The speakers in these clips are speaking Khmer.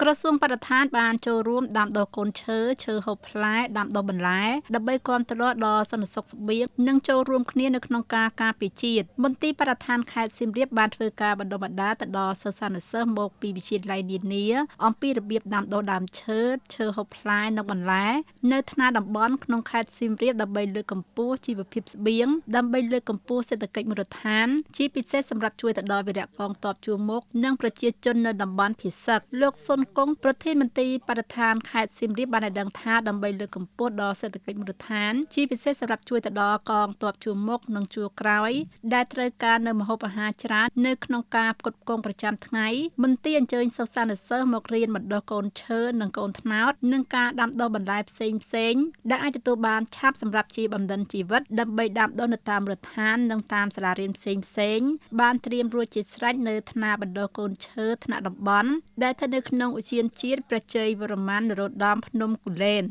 ក្រសួងបរិស្ថានបានចូលរួមដាំដុះកូនឈើឈើហូបផ្លែដាំដុះបន្លែដើម្បីគាំទ្រដល់សន្តិសុខស្បៀងនិងចូលរួមគ្នានៅក្នុងការការពារជាតិមន្ទីរបរិស្ថានខេត្តសៀមរាបបានធ្វើការបណ្ដុះបណ្ដាលទៅដល់សិស្សានុសិស្សមកពីវិទ្យាល័យនានាអំពីរបៀបដាំដុះដើមឈើឈើហូបផ្លែនិងបន្លែនៅថ្នាក់តំបន់ក្នុងខេត្តសៀមរាបដើម្បីលើកកម្ពស់ជីវភាពស្បៀងដើម្បីលើកកម្ពស់សេដ្ឋកិច្ចមូលដ្ឋានជាពិសេសសម្រាប់ជួយទៅដល់វីរៈកងទ័ពជួរមុខនិងប្រជាជននៅតំបន់ភាសឹកលោកសុនគង់ប្រធានមន្ទីរបរិស្ថានខេត្តសៀមរាបបានឲ្យដឹងថាដើម្បីលើកកម្ពស់ដល់សេដ្ឋកិច្ចមូលដ្ឋានជាពិសេសសម្រាប់ជួយទៅដល់កងទ័ពជួរមុខនិងជួរក្រោយដែលត្រូវការនៅម្ហូបអាហារច្រើននៅក្នុងការផ្គត់ផ្គង់ប្រចាំថ្ងៃមន្ទីរអញ្ជើញសិស្សានុសិស្សមករៀនបណ្ដុះកូនឈើនិងកូនត្នោតនិងការដាំដុះបន្លែផ្សេងផ្សេងដែលអាចទទួលបានឆាប់សម្រាប់ជាបំណិនជីវិតដើម្បីដាំដុះនៅតាមមូលដ្ឋាននិងតាមសាលារៀនផ្សេងផ្សេងបានត្រៀមរួចជាស្រេចនៅថ្នាក់បណ្ដុះកូនឈើថ្នាក់តំបន់ដែលស្ថិតនៅក្នុងឧទ្យានជាតិព្រះជ័យវរ្ម័ននរោត្តមភ្នំគូលែន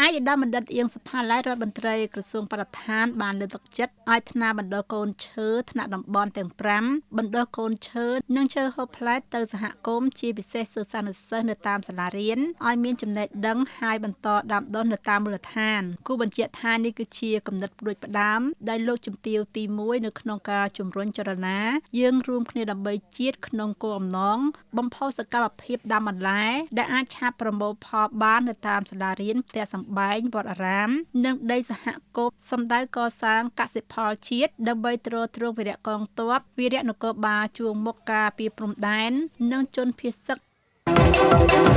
ឯកឧត្តមបណ្ឌិតអៀងសុផាឡៃរដ្ឋមន្ត្រីក្រសួងបរិស្ថានបានលើកទឹកចិត្តឲ្យថ្នាក់បណ្ដុះកូនឈើថ្នាក់តំបន់ទាំង5បណ្ដុះកូនឈើនិងឈើហូបផ្លែទៅសហគមន៍ជាពិសេសសិស្សានុសិស្សនៅតាមសាលារៀនឲ្យមានចំណេះដឹងហើយបន្តដាំដុះនៅតាមមូលដ្ឋានគូបញ្ជាក់ថានេះគឺជាគំនិតផ្ដួចផ្ដើមដែលលោកជំទាវទី1នៅក្នុងការជំរុញចលនាយើងរួមគ្នាដើម្បីជាតិក្នុងគោលបំណងបំផុសសកម្មភាពដាំបន្លែដែលអាចឆាប់ប្រមូលផលបាននៅតាមសាលារៀនផ្ទះសម្បែងវត្តអារាមនិងដីសហគមន៍សម្ដៅកសាងកសិផលជាតិដើម្បីទ្រទ្រង់វីរៈកងទ័ពវីរៈនគរបាលជួរមុខការពារព្រំដែននិងជនភៀសសឹក។